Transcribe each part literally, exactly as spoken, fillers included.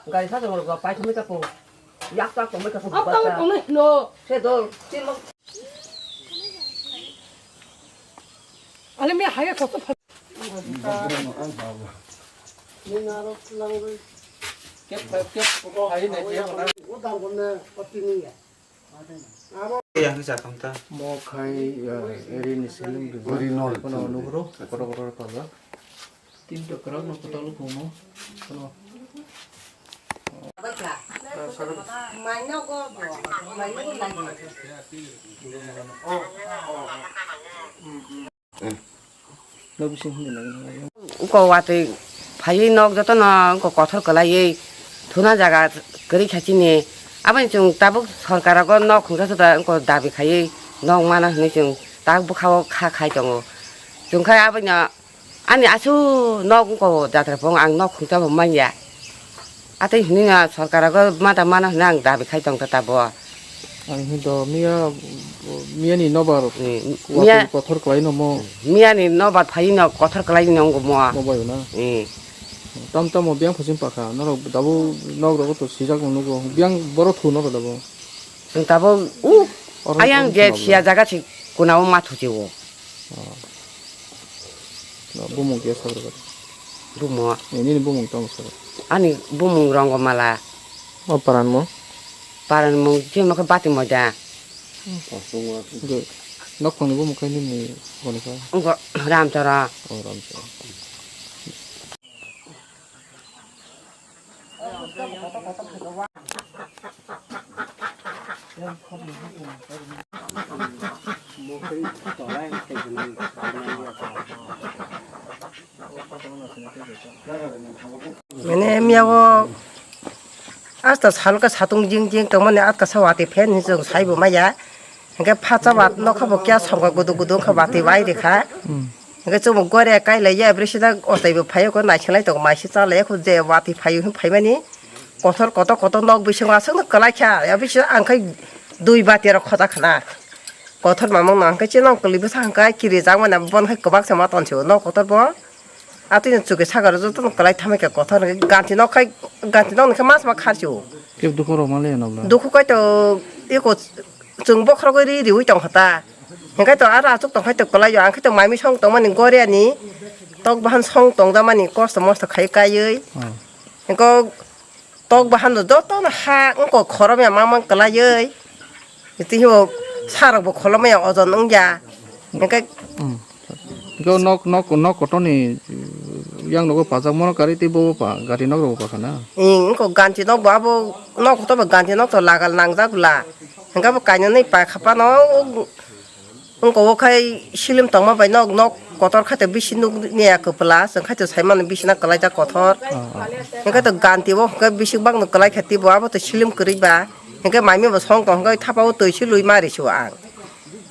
Gari sa jongol go pai thumui ka po. Yak tak tongmai ka po. Apa tongmai no? Se do, tin mo. Ale mi haya kok. Kep kep ko hai ne. Yang sa kam ta. Mo khai eri ni selim. Eri no. Kono nugro kotor kotor pala. Tin to krok no kotor lu kono. Kono. Uko watwi phaiwi nok jotono uko kothor kwlaiwi thuna jaga kwrwi kha chini. Aboni chwng tabuk sorkar rogo nok khungsa suda uko dabi khaiwi nok mana hwnwi chwng tabuk bwkhao kha khai tongo. Chwng khai abono ani aswk nok uko jatra phung ang nok khungsa bo manya. Atwi hwnwi no sorkar rogo mata mana hwnwi ang dabi khai tong kha tabuk. Ang hwn to miya, miya ni nobar Hmm, watwi miya- kothor kwlai no mo. Miya ni nobar phai no kothor kwlai no wng mo. Mo bai na. Hmm. Tam tam mo biang phasing pakha. Norok dabo nok rogo to sijak no nugo. Biang boro thu norok dabo. Chwng tabuk u Oro ayang je problem. Siya jaga si kuna o mathu si o. Oh. No, bumung khe sabar kar. Bumo. Ni, nini bumung tamo sabar. Ani bumung Rongomala. O paran mo? Paran mung je mo khe bati moja. Ge, nok phangni bumung khe nini boni khe? Ngo Ramchara. O Ramchara. Mane miyago asta salka satung jing jing tongmani atka sa watwi phen hinwi chwng saibo maya. Hingke phatsa bat nokha bo kya songkha gudu gudu wngkha watwi wai rikha. Hmm. Hingke chwngbo gore kai laiya, bwrwi sida ochai bo phaiya, kho naising lai tongo, mai se cha laiya, kho je watwi phaio hwn phaimani. Kothor kotor kotor nok bisingo aswkno kwlai kha, ya bisingo ang khai dui bati rok khoja khna. Kothor mamang no ang khai chini nok kwlwi bwsa hwn khai kiri jak mani, bono khai kwbak se ma ton se o nok kotor bo. Atwi no chukwi saka rok jotono kwlai thamwi kha kothor, ganti nok khai, ganti nok ni khe mas ma khar se o. Kebo dukhu rok ma le ya nokla? Dukhu kai to eko chwng bokhorok ri riwi tong kha ta. Hingke to aro achuk tong khai to kwlai yo, ang khai to mai mui song tong mani goria ni tok bahan song tong da mani kosto mosto khai kaiwi. Hmm. Hingke tok bahan do joto no ha wngko khorom ya mamang kwlaiwi. Tei hibo sa rok bo kholom ya ojon wngya. Hingke Hmm. Hingke nok, nok, nok kotor ni yang nogo pajak mono kari tei bobo pa, gati nok rogo pa khana. Ing, wngko ganti nok bo abo, nok to bo ganti nok to lagal nangjak bwla. Hingke bo kainwi nai pa kha phano, wngko o khai silim tongma bai nok, nok kotor khai to bisi nuk niya kwpla, chwng khai to sai mano bisi na kwlaijak kotor. Ah, ah. Hingke to ganti o hingke bisi bak no kwlai kha tei bo abo to silim kwrwi ba. Hingke mai mui bo song tong hingke thapa o twi si lui ma ri su ang.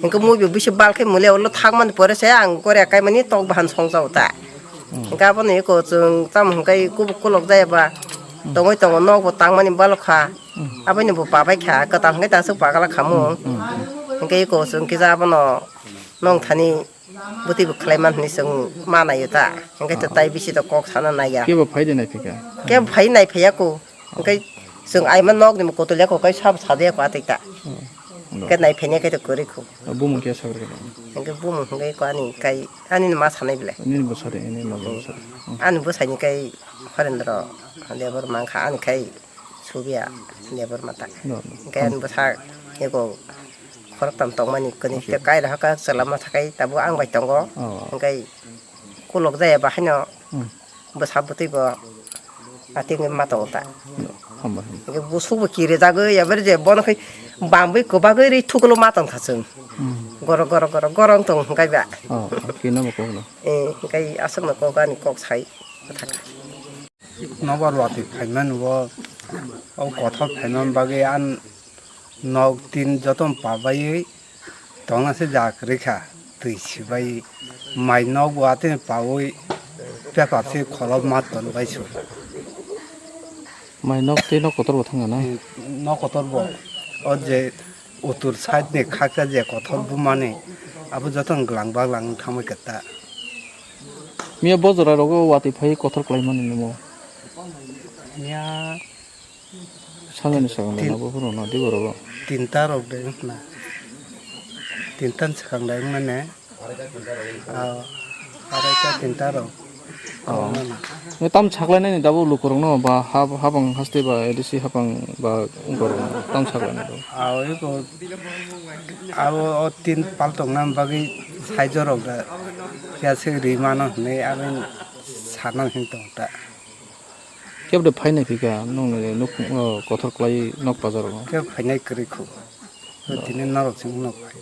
Hingke mui bo bisi bal khe mole ulo thang mani pore se ang goria kai mani tok bahan song jao ta. Hmm. Hingke abono eko chwng tamo hingke kubuk kulok jaya ba. Hmm. Tongwi tongo nok bo tang mani balo kha. Hmm. Abono bo pabai kha kwtal hingke ta aswk pagala khamu. Hmm, hmm, hmm. Hingke eko chwng kisa abono nong thani bwtwi bo khlai man hwnwi chwng ma naio ta. Hingke to Ah. tai bisi to kok sana naiya. Kebo phai de nai phika? Kebo phai nai phaiya ko. Hingke chwng aima nok ni kotor ya ko kai sab sade ya ko atwi ta. Hmm. Hingke nai phaiya khe to kwrwi kho. Bumung khe sabar khe. Hingke bumung hingke ko ani kai ani ma sanai bele. Nini bwsa de, nini ma bwsa de. Hmm. Ani bwsai ni kai Horendro lebor mangkha ani kai Subiya lebor mata. No, no. Hingke ani bwsa eko khoroktham tongmani kwnwi Oke. Te kaila haka chwla masa kai tabuk ang bai tongo. Oh. Hingke kulok jaya bahaino Hmm. bwsa bwtwi bo ating ma tongo ta. No, hambai, hambai. Hingke busuk bo kirijagwi ebar je bono khai bambwi kwbagwi ri thukulo ma tongkha chwng. Hmm. Goro, goro, goro, goro wng tong hingke ba. Oh, oh, kino mo kokno. Eh, hingke aswkno kok ani kok sai bwthaka. Nobar watwi phaimani bo, o kothor phaimani bagwi ang nok tin jotono pabaiwi tongna se ja kwrwi kha, twi sibai mai nok bo atwi paui paper se kholop ma ton bai su. Mai nok tei nok kotor bo thang na? Nok kotor bo, o je uttor side ni khaksa je kothor bumani, abo jotono glang baglang wng thangbai kwta. Miya bo jora rogo watwi phai kothor kwlai mani nimo? Miya Sanjani swkang Tin- nabo phuru no di borok. Tinta rok de wngkha na. Tinta swkang de wngmani. Ah, araita tinta rok. Oh. Wngmani. Tam saklainani dabo lukurokno ba hab-, habang haste ba A D C habang ba borok tam saklainai dabo. Ah, iko abo o tin paltong nam bagwi saijorok da. Kya se ri mano hinwi abin sana hin tong ta. Kebo de phainai phika, nokni nuk, o, kothor kwlai nok pajaro. Kebo phainai kwrwi khu. Tini norok sing nok phai.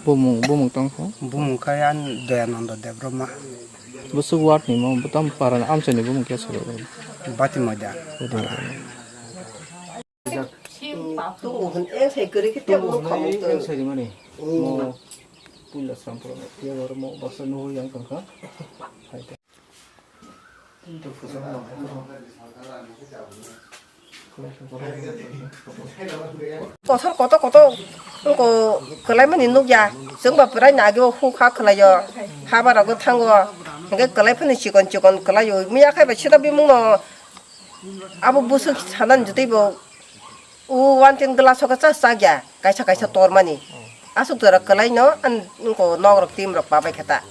Bumung, bumung tong kho? Bumung khai an Doyananda Debbarma. Bwswk ward ni mo, bwtam para ni amchai ni bumung kya salo? Bati Moja. Bati Moja. Mo puila sram pura mo, tiya bar mo, baksa nuhur yang tong kha. Kothor kotor kotor wngkha kwlaimani nukya. Chwngba pwraino ageo huk ha khwlaio, habarokno thango, hwnkhe kwlai phano chikon chikon kwlaio. Miya khai bai sita bimungno abo bwswk sanani jotoi bo. O wantin glass o khe chak chak ya, kaisa kaisa tormani. Aswk jora kwlai no, ang nokho nok rok tim rok pabai khe ta.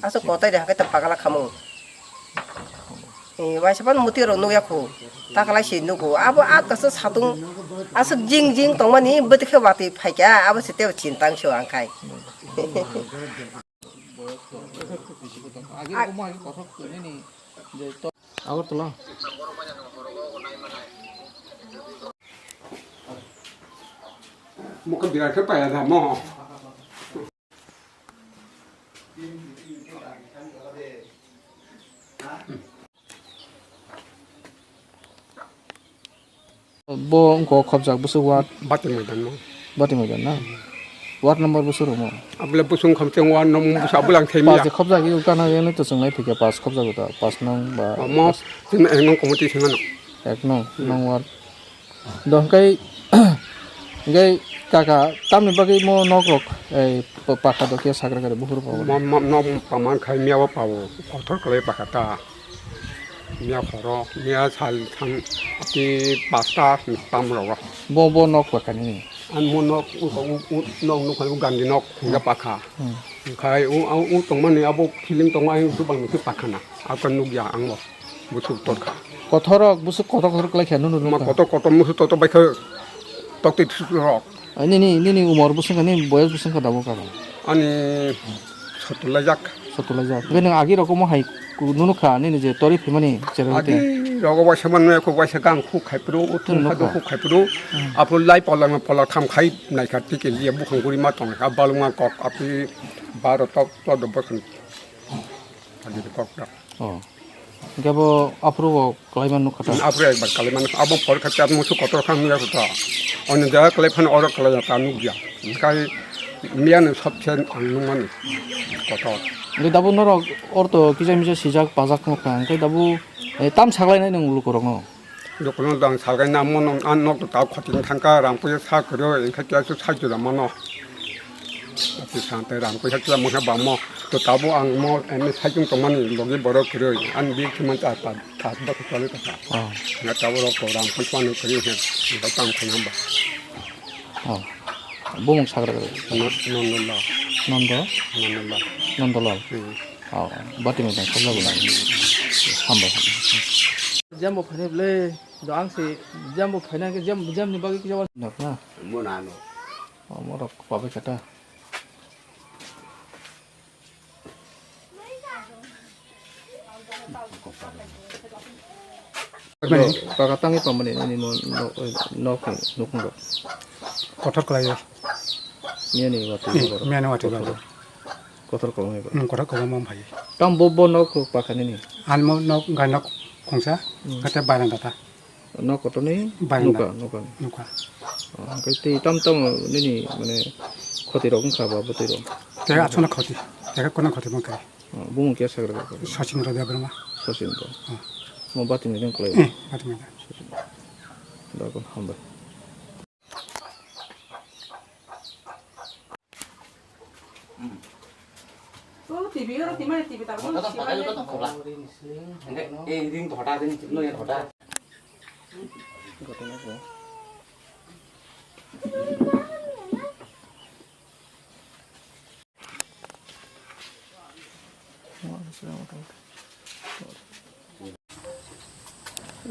Aswk kotai de hakhe ta pagala khamung. E, waisa pan muti rok nukya khu. Ta kwlai se nugo. Abo at kaisa satung aswk jing jing tongmani bwtwi khe watwi phaikha, abo se tebo chintang se ang khai. Agartala. Mukha birat khe paya da mo. Bo wngkha khopjak bwswk ward. Bati Moidan no. Bati Moidan na? Ward number bwswk rwmo? Abole bwswk wngkha chwng ward number bwswk abole ang themya. Pas de khopjak ego kana eno to chwng lai phikya pas khopjak ta pas nang ba. Omo pas. Chwng ek nong committee se mano. Ek nong, hmm, nong ward. Do hwnkhe, hwnkhe kaka tamni bagwi mo nok rok, ei, pa-, pakha do khe sakra kare buhur pa. Mo, mo, nok paman khai miya bo pao, kothor kwlai pakha ta. Miya khoro, miya sal tham, ati pasta tam rogo. Bo, bo nok pakha nini? An mo nok, u, u, u, nok, nok, u gandi nok, hmm, ya pakha. Hmm. Khai u, u, u tongmani abo feeling tongma, ai u bang nukhe pakha na. Ako nukya ang bo. Bwswk torkha. Kothorok, bwswk kotor kotor kwlai khe nunu ma nukha. Kotor kotor musu toto bai khe tokti rok. Ai nini, nini umor bwswk kha, nini boyos bwswk kha dabo kha. Ani sotulai jak. Sotulai jak. Hwnkhe nwng agi rok omo hai ku-, nunu kha, nini je tori phimani cherwi te. Agi rogo waisa mano, eko waisa gang khu khai phuru, uthung nunu phadu kha. Khu khai phuru. Hmm. Aphuru lai polang polang tham khai naikha tike liya bukhang guri ma tong kha, balung ma kok, aphi baro tok, tok do bwkhang. Agi kok tok. Oh. Hwnkhe bo aphuru bo kwlaima nukha ta? Aphuru ekbar kwlaima nukha. Abo porikha chat musu kotor kha nukya kha ta. Onno jaga kwlai phano oro kwlai ya ta nukya. Hwnkhe miya no sobse ang nukmani kotor. Hwnkhe dabu norok orto kisa misa sijak pajak nukha. Hwnkhe dabu, eh, tam saklainai nwng lukurokno? Jokono dang salgai na mono, an nok to tao khati thangka, rang puya sa kwrwi, hwnkhe kesu sai jora mano. Ati sante rang puya kla mokhe bamo, to tabo ang mo, ene sai chung tongmani, logi borok kwrwi, an bi khiman ta, ta, ta, ba kwrwi ta. Oh. Na tabo rok to rang puya mano kwrwi he, ba tang khana ba. Oh. Bumung sagra kwrwi. No, no, no, no. Nondo? No, no, no. Nondolal. Hmm. Oh, bati mai tang khajak bo nang. Hambai, hambai. Jembo phainai ble, do ang se jembo phainai ke jem, jem ni bagwi kisa wan. Nok na? Mo na no. Oh, mo rok pabai kata. Mani? Yo, paka tangwi pamani, ani mo nok, nok, nok, nok. Kotor kwlai. Miyani wati. Hmm, miyani wati. Kotor. Kotor kwbangma ba? Hmm, kotor kwbangma phai. Tamo bo, bo nok pakha nini? Ani mo nok, gai nok khungsa, hmm, kate baranda ta. Nok kotorni? Baranda. Nuka, nuka. Nuka. Oh, hwnkhe tei tam tam nini mane khoti rok wngkha ba bwtwi rok? Tei aswkno khoti, tei kono khoti mankha. Oh, bumung khe sagra rok? Sachin Debbarma. Sachin Debbarma. Oh. Mo bati ni ring kwlai? Eh, bati ni. Sachin. Dagon hambai. O T V oro timani T V tak. Hota ta phakai jotto tong khobla. Engke ei ring hota, ring no ya hota.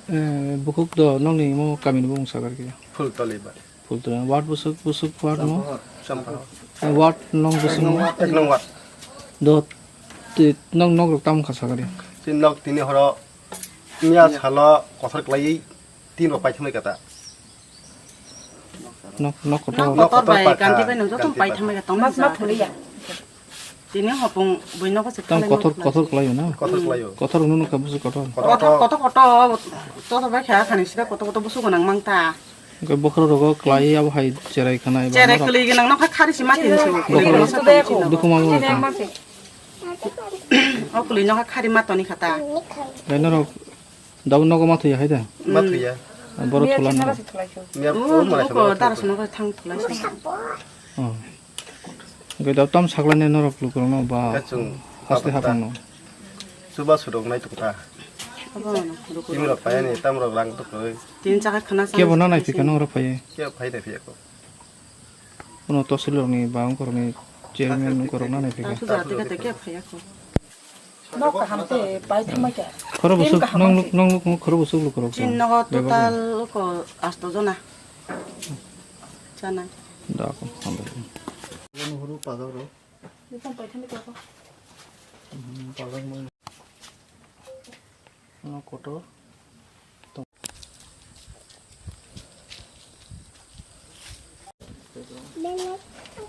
Eh, bukhuk do nokni imo kamini bumung sakar khe? Phultoli bai. Phultoli. Ward busuk, busuk ward mo? Sampahor. Eh, ward nong busuk mo? Ek nong ward. Do, ti, nong nok rok tamo kha sakari? Tin nok tini horo miya salo kothor kwlaiwi tin rok paithangwi kata. Nok, nok kotor. Nok kotor bai, kanti bai nung joto paithangwi kata. Mas ma thuliya. Tini hopung bui nogo se. Tam kotor, kotor kwlaio na? Kotor kwlaio. Kotor nunu kha busu kotor. Kotor, kotor, kotor, kotor bai kha khani sida kotor, kotor busu gonang mang ta. Hwnkhe bokhorok rogo kwlai abo hai cherai khana eba. Cherai kwlwi gwnang nokha khari si mati hinsu. Bokhorok dukhu ma bo. O kwlwi nokha khari matoni khata. Gai norok dabo nogo ma thuya hai da? Ma thuya. Borok thula no. Miya o mala ko dara sano thang thulai. Oh. Hwnkhe da tam saklainai norok lukurokno ba haste hapangno. Chuba surok nai tukta. Timrok payani tamrok rang tukroi. Tin chakha khana. Kebo na nai phika norok phaye? Kebo phai nai phiyako? Uno tosilrokni ba ungkorokni chairman ungkorok na nai phika. Tasu jati kata kebo phayako. Nok kaham te pai thangbai kha. Khoro busuk nong luk, nong luk khoro busuk lukurok. Chin nogo total ko asto jona. Chanai. Da ko hambai. Bono huru pajak ro. Bukong paithani koko. Hmm, pajak mo. Ano kotor.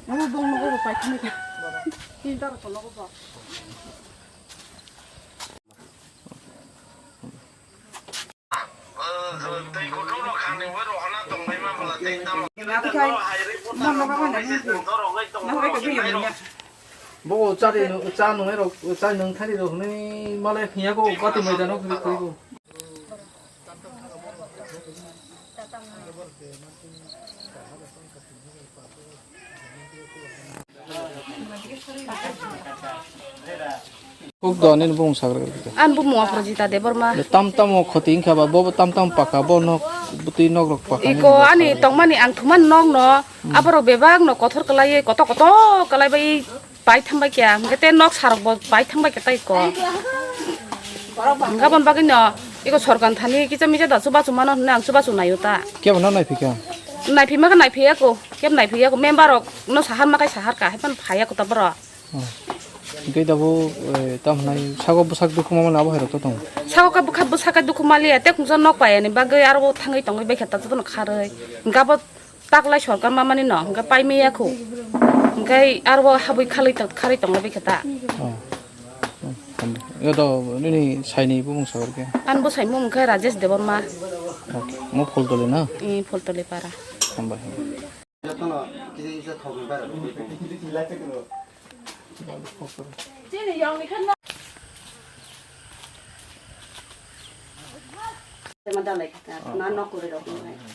Ano bong nogo bo paithani koko. Tinta rok nogo bo. Bo chari cha nungnai rok, cha nung thani rok hwnwi malai phiya ko kati mai dano kri kri ko. Kok do nini bumung sagra gari khe? Ani bumung Aprajita Debbarma. Tam tam o khoti wngkha ba, bo tam tam paka, bo nok, bwtwi nok rok paka. Iko ani tongmani ang thumani nok no, hmm, aborok bebak no kothor kwlaiwi, koto koto kwlaibai pai thangbai kya, hwnkhe te nok sarok bo pai thangbai kya tai ko. Hwnkha bon bagwi no, iko sorkar thani kisa misa da chubachu mano hwnwi ang chubachu naio ta. Kebo no naiphikha? Naiphi ma khe naiphiya ko, kebo naiphiya ko, member rok no sahar ma khai sahar ka, hai phano phaiya ko ta borok. Oh. Hwnkhe da bo, eh, tamo hwnai sago bwsak dukhu ma mani abo hai rok to tongo? Sago khe bwkha bwsak khe dukhu maliya, tei kungsa nok paiya ni bagwi aro bo thangwi tongwi bai khe ta jotono kharwi. Hwnkhe abo taklai sorkar ma mani no, hwnkhe pai maya khu. Hwnkhe aro bo habwi khalwi tong, kharwi tongwi bai khe ta. Oh. Hmm, hambai. Yo do nini saini bumung sagar khe? Ani bwsai mung khe Rajesh Debbarma. Okay. Mo Pholtoli na? Ee, Pholtoli para. Hambai, hambai. Jotono kisa kisa thok ni bara rw.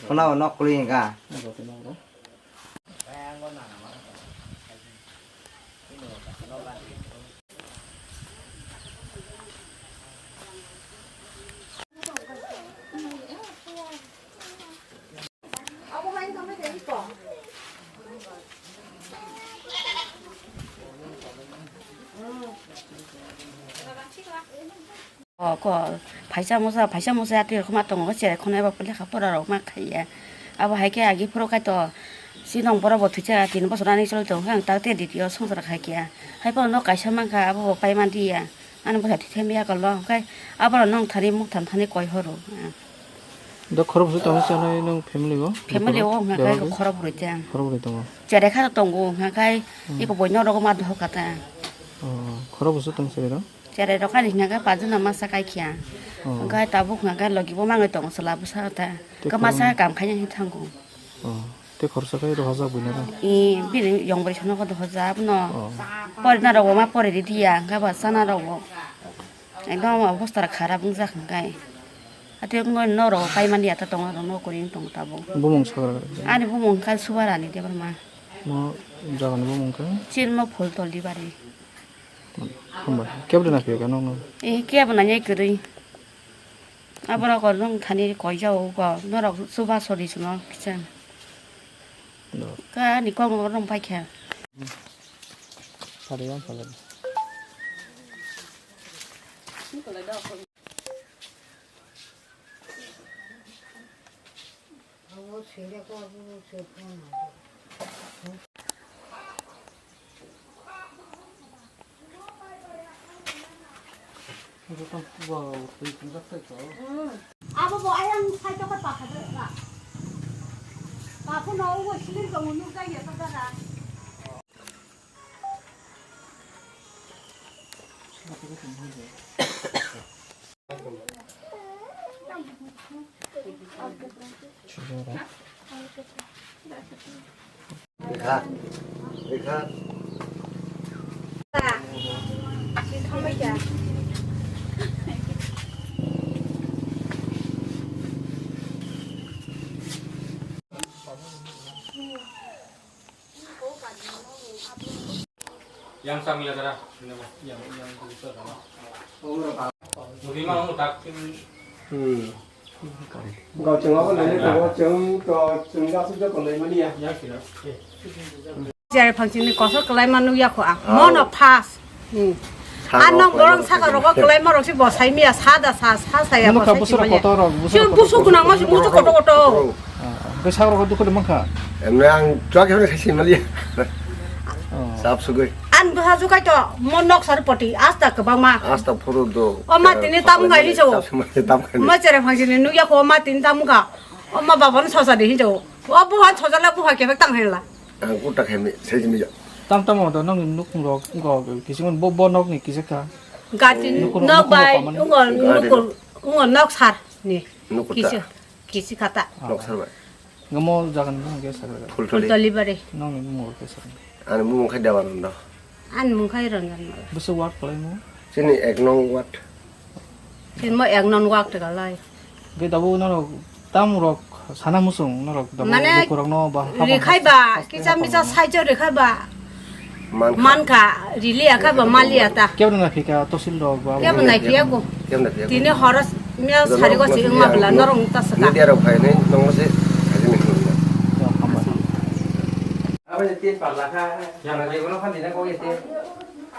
Phuna o nok kwrwi wngkha. O ko phaisa musa, phaisa musa atwi rok ma tongo, cherai khwnai ba lekha pora rok ma khaiya. Abo hai khe agi phuru kaitor sinong borok bo thwicha tin bosor ani choli tongo, ang tak te D T O songchar khai khe. Hai phano nok kaisa mankha, abo bo pai man diya. Ani bwsa thwi thai maya kolo, hwnkhe aborok nong thani muk tham thani koi horo. Do khorok bwswk tongwi chanai nwng family o? Family o hwnkha khe khorok bwrwi tang. Khorok bwrwi tongo. Cherai kha tongo hwnkha khe iko boi norok ma dohor kha ta. Oh, khorok bwswk tong cherai rok? Cherai rok ani hwnkha khe pajuna masa kai khya. Oh. Hwnkha khe tabuk hwnkha khe logi bo mangwi tongo chwla bwsa ta. Kwmasa kam khaina hinwi thango. Oh, tei khoroksa khe rohorjak buino da? Ee, bini yong bwrwi sano khe rohorjak abono. Oh. Porina rokbo ma pori ridi ya, hwnkhe ba chana rokbo ekdom obostha kharap wngjak hwnkhe. Atwi wngwi norok paimani ya ta tongo, norok kwrwi wng tongo tabuk. Bumung sagra? Ani bumung wngkha Subarani Debbarma. Mo jagani bumung wngkha? Chini mo Pholtoli bari. Hmm. Hambai. Kebo de na phiyok nokno? Eh, kebo na nyai kwrwi. Aborok o nwng thani koi jao go. Norok chuba sori swngo kichang. Do. Ka ni kok rong pai kha. Sari yang pala. Abo bo ayang sai to ka pakha de ba. Ba phu no wo siling ko nuk ga ya ka da. Rekha. Rekha. Yang sang ya tara. Yang, yang tu tu sama. Mungkin mau tak. Hmm. Gau chwng abo nai tongo, chwng to, chwng da suk da tongnai mani ya. Ya kira. Jare phangchini kosor kwlai ma nukya kho ang. Mono phas. Hmm. Ano borok saka rogo kwlai ma rok si bosai miya, sa da sa, sa saya. Mono ka bosai busuk miya. Kotor rok, busuk kotor. Busuk gunang ma si mutu kotor kotor. Bwsarok dukhu de mankha. Emne ang chwk khe sai maliya. Sap sugui. An bwsa jukai to mo nok sar poti asta kwbangma. Asta phuru do. O ma tini tam gai ni so. Tam gai. Ma chere phang sini nukya ko ma tini tam ga. O ma baba no sosa de hinjo. O buhan sosa la buha ke tang hela. Ang kuta khe mi sai mi. Tam tam do nang nuk rok go kisimon bo bo nok ni kisa ka. Gati nok bai ungon nuk ungon nok sar ni. Nuk kuta. Kisa. Kisi kata. Nok sar bai. Ngamo jagan mo ge sar bai. Phultoli. Phultoli bari. Nong ni mo ke sar. Ani mung khai Dewananda. Ani mung khai Ranjan mala. Bese ward kolai mo? Sini ek nong ward. Sini mo ek nong ward te galai. Ge dabu norok tam rok sana musung norok dabu. Mane lukurok no ba haba rikhai ba, haba kicha micha haba. Saijo rikhai ba. Mankha. Mankha, rili akha ba mali ata. Kebo na phika tosil rok ba. Kebo na phia go. Kebo na phia go. Tini horos mia sari go si ma bla norong ta saka. Media rok phai nai nong se. Ya, hambai. Apa ni tin pala kha. Yang lagi belum kan tidak kau itu.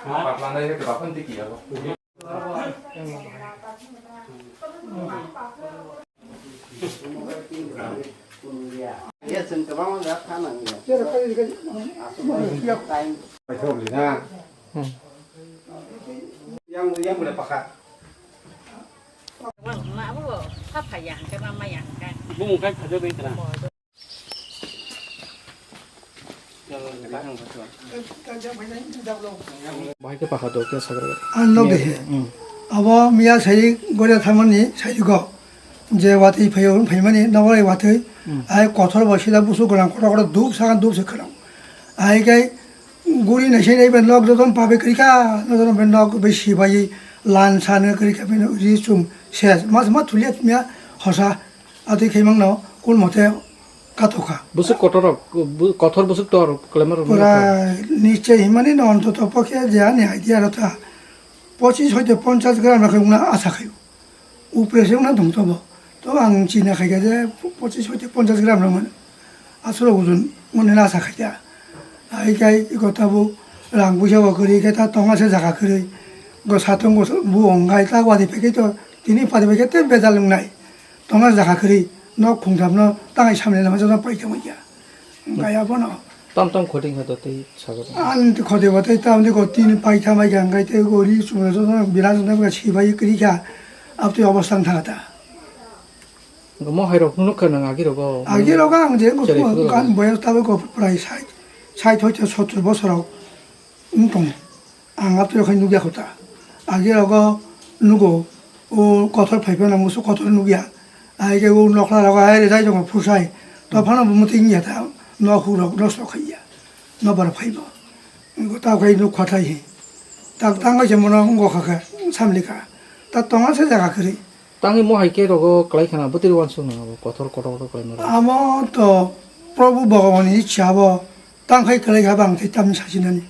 Pala nai ke bakun tiki ya. Yang, yang boleh pakai. Bumung kai khaja bai tara. Bahai khe pakha do khe sagra. Ang nok de he. Hmm. Abo miya sai goria tharmani sai go. Je watwi phaio hwn phaimani nogo watwi. Hmm. Ai kothor bo sida busu gwnang kotor kotor dup sagan dup se khwnang. Ai kai guri nai sai nai ben nok joton pabe krika nojoton ben nok be sibai lan sano krika ben ri chum ses mas ma thulia miya hosa atwi khaimang no kul mote. Katokha. Bwswk kotor rok, bu-, kothor bwswk tor kwlaima rok. Pura nukha. Nichai himani no ontoto pokhe je ani idea rw ta. Pochis hoite ponchas gram rok wngna asa khaio. Upre se wngna tongthobo. To ang china khaikha je pochis hoite ponchas gram rok mano. Aswk ujun mone na asa khaikha. Hai khai iko tabo rang puisa bo kwrwi khe ta tonga se jaga kwrwi. Go satung go bu ongkhai ta wadi phai khe to tini padi phai khe te bejal wngnai. Tongo jaga kwrwi, nok khungthamno tangai samni lama joto paithangwi ya. Wngkha ya bono. Tam tam khoting kha to tei sago. Ang khoti bo tei tam tei ko tin paitham bai kha, wngkha tei ko ri chumra joto biraj wngkha sibai kwrwi kha. Abtwi obostha wngkha ta. Mo hai rok nukha nang agi rogo. Agi rogo ang je ko kan boyar tabe ko prai sait. Sait hoite sottur bosor rok wng tongo. Ang abtwi khai nukya kho ta. Agi rogo nugo, o kotor phai phano musu kotor nukya. Ai khe o nokla rogo ai rejai tongo phusai. To phano bo muti wngya ta, nok huk rok nosto khaiya. Nokbar phaibo. Nugo ta khai nuk khatai hi. Tak tang se mono ngo kha kha, samli kha. Ta tonga se jaga kwrwi. Tangwi mo hai khe rogo kwlai khana bwtwi uansuk nang abo kotor kotor kotor kwlai mano. Amo to Prabhu Bhagavan ni ichha abo tang khai kwlai kha bang tei tamni sachinani.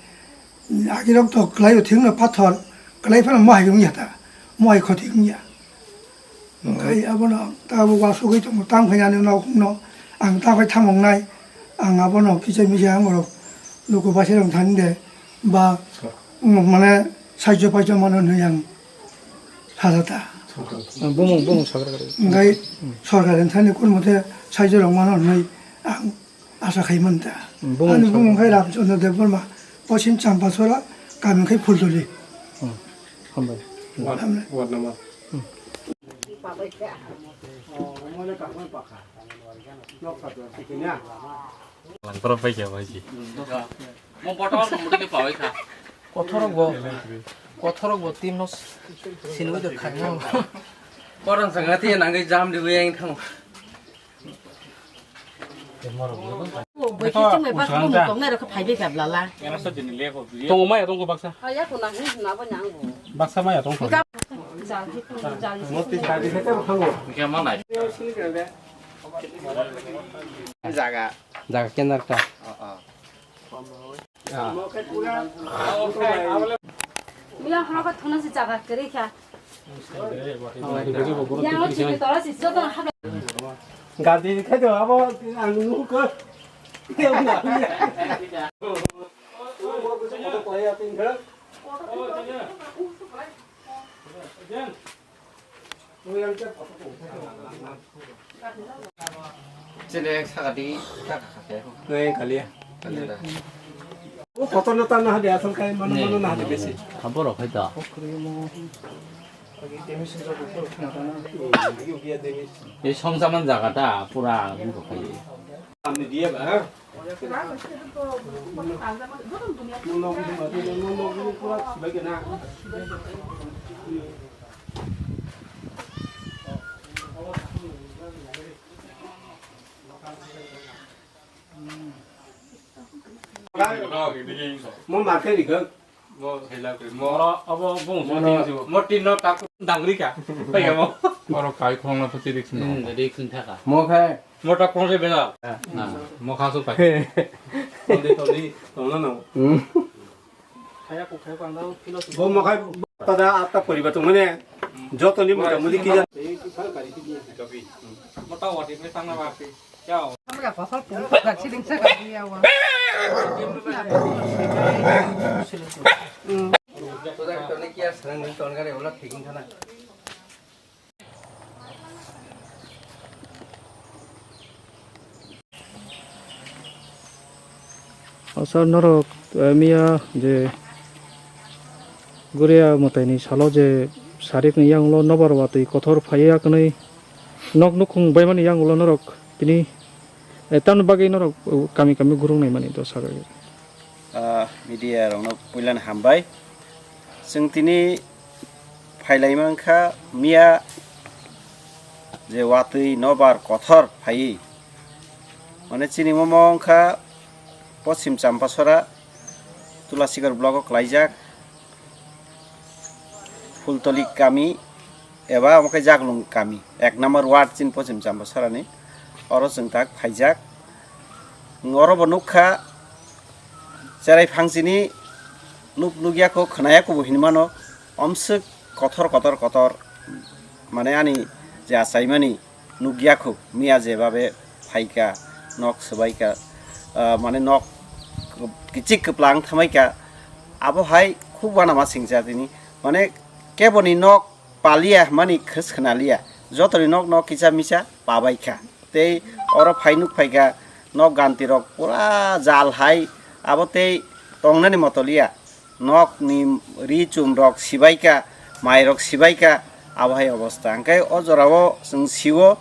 Agirok to kwlai o thwngno pathor, Kwlai phano mohai wngya ta, mohai khoti wngya. Okhai abono ta bo wasugwi tongo, tang phai ani nok no ang ta phai thamong nai, ang abono kisa misa ang borok luku baisai rok thani de ba mane saijo paijo mano hinwi ang sajata. Bumung, bumung sakra kare. Hingkai sorkar ni thani kun mote saijo rok mano hinwi ang asa khai man ta. Bumung sakra. Ani bumung khai Ramchandra Debbarma, Poschim Champasora, kami khai Phulduli. Hmm. Hambai. Hambai. Ward number. Langpara paikha baisi. Mo botol mo mudi ke pawai kha. Kothorok bo, kothorok bo team no sinwi de kha. Koran sanga ti nang jam di yang thang. Tongo maya tongo baksa. Baksa maya tongo. Jaga. Jaga kendar ta. Mila horo ka thona si jaga kere kha. Yang o chini tora si joto na haba. Gadi khai to abo ang nu ko. Chile saka di saka kha khe. Noi kalia. Kalia da. O kotor na tan na hade asal kai mano mano na hade besi. Haboro khai da. Ei songjaman jaga ta pura bumbo khai. Amni diye ba. Mo ma khe ri khe. Mo hela khe. Mo abo bung mo tin no tak dangri ka. Pai mo. Oro kai khong na pati rik sin. Hmm, rik sin thaka. Mo khai. Mo tak khong se bela. Na, mo kha su pai. Toli toli tong na no. Hmm. Bo mokhai tada atta poribar tongmani jotoni motamoti kija. Mota wati me tangna wati. Yao. Hamra kosol pung ka chiding sa ka diya wa. Toni kiya sarang ni ton gare ola pheking thana. O sir, norok, eh, miya je Guria mwtaini salo je sarikni yangulo nobar watwi kothor phaiya kwnwi nok nukhung baimani yangulo norok tini, eh, tamni bagwi norok, eh, kami kami gurung naimani dosa bai. Ah, media rokno puilani hambai. Chwng tini phailai mankha miya je watwi nobar kothor phaiwi. Mane chini omo wngkha Poschim Champasora Tulasikor block o klaijak. Phultoli kami eba omo khe Jaglung kami, ek number ward chini Poschim Champasarani, oro chwng tak phaijak. Oro bo nukha cherai phang chini nuk nukya kho khwnaya kho bo hinmano, omswk kothor kothor kothor, mane ani je achaimani nukya kho, miya jebabe phaika, nok swbaika, ah, mane nok kichik kwplang thamaika, abo hai khub uanama singcha tini, mane keboni nok palia hwnmani khwskhwna liya, jotoni nok nok kisa misa pabaikha, tei oro phai nuk phaika nok ganti rok pura jal hai, abo tei tongnani moto liya. Nokni ri chum rok sibaika, mai rok sibaika, abo hai obostha. Hwnkhe o jorao chwng sio,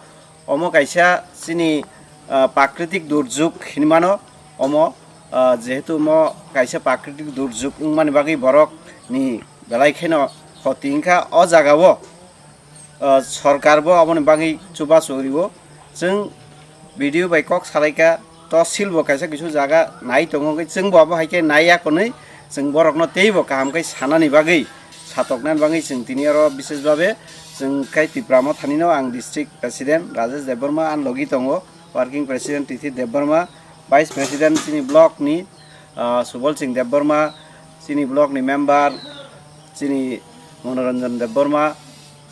omo kaisa chini, ah, prakritik durjuk hinmano, omo, ah, jehetu omo kaisa prakritik durjuk wngmani bagwi borokni belai kheno khoti wngkha o jagao. Ah, sorkar bo aboni bagwi chubachu rio. Chwng video bai kok salaikha, tosil bo kaisa kisu jaga nai tongo, hwnkhe chwng bo abo hai khe nai ya kwnwi chwng borokno teibo kaham khe sanani bagwi, satoknani bagwi chwng tini oro bises babe chwng khai Tipra Motha ni no ang district president Rajesh Debbarma, ang logi tongo working president Tithi Debbarma, vice president chini block ni, ah, Subol Singh Debbarma, chini block ni member, chini Monoranjan Debbarma,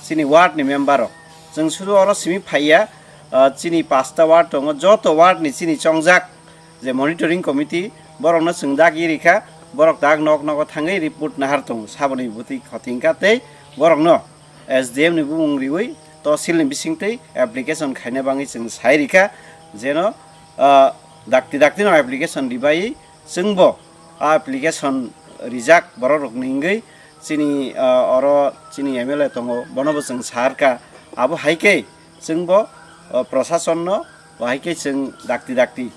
chini ward ni member rok. Chwng sudu oro simi phaiya, ah, chini pasta ward tongo, joto ward ni chini chongjak je monitoring committee, borokno chwng dak irikha, borok dak nok nogo thangwi report nahar tongo, saboni bwtwi khotingkha tei borokno S D M ni bumung riwi tosil ni bisingtwi application khaina bagwi chwng sai rikha, jeno, ah, dakti dakti no application ribai chwngbo a application rijak borok rokni wngwi chini, ah, oro chini M L A tongo, bonobo chwng sa rwkha. Abo hai khe chwngbo, ah, proshasonno bo hai khe chwng dakti dakti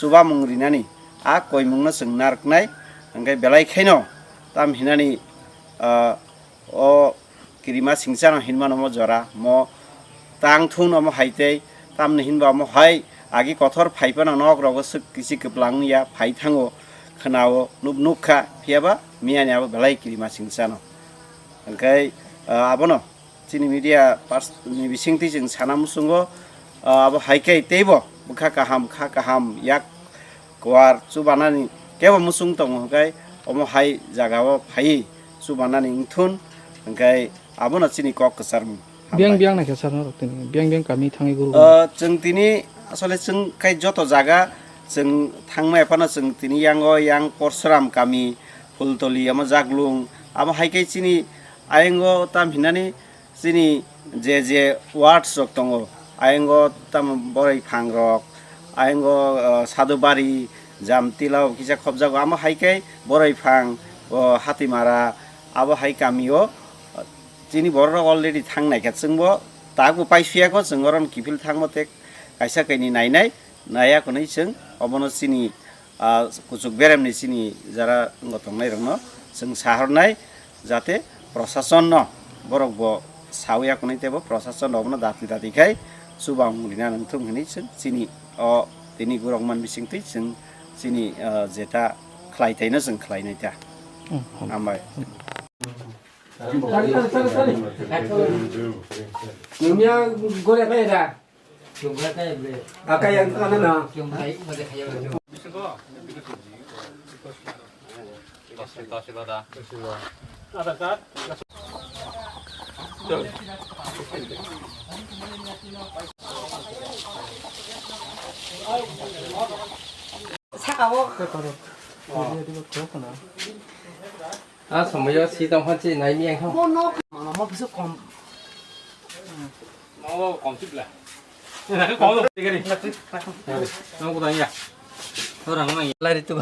chubamung rinani a koimungno chwng narwknai. Hwnkhe belai khaino tam hinani, ah, o kirima singchano hinmano omo jora, mo tang thun omo hai tei, tamni hinba omo hai agi kothor phai phano nok rogo swk kisi kwplang ya phai thango, khwnao nuk nukha, phiyaba miyani abo belai kirima singchano. Hwnkhe, ah, abono chini media pers-, ni bisingtwi chwng sana muchungo, ah, abo hai khe teibo bwkha kaham, kha kaham, yak kwar chubanani kebo muchung tongo, hwnkhe omo hai jagao phaiwi chubanani wngthun, hwnkhe abono chini kok kwcharmung. Biyang Hambai. Biyang naikhe sir norok tini, biyang biyang kami thangwi guru. Ah, chwng tini asole chwng khai joto jaga chwng thangmaya phano chwng tini yango yang Porsuram kami, Phultoli, omo Jaglung, amo hai khe chini ayongo tam hinani chini je je wards rok tongo, ayongo tamo boroi phang rok, ayongo, ah, Sadubari, Jamtila o kisa khobjago, amo hai khe boroi phang, o Hatimara, abo hai kami o, ah, chini borok rok already thang nai kha, chwngbo tabuk paisuyakho, chwng oro kiphil thangmo tei kaisa kaini nainai, naiya hwnwi chwng obono chini ah, kuchuk beremni chini jara wngbo tongnairokno chwng sahornai, jate proshasonno borokbo sawi ya hwnwi teibo proshasonno obono dati dati khai chubamung rina nangthung hwnwi chwng chini o tini gurokman bisingtwi chwng chini, ah, jeta khlaitaino chwng khlainai ta. Hmm. Hambai. Nungya gore kaya da. Aka yang ano na? Saka o. Ah, somoyo si tong phan si nai mi ang thang. Mo no. Mama mo bisu kom. Mo kom sip la. Kom lo. Tigari. Mo ko tanya. Orang mana ya? Lari tu.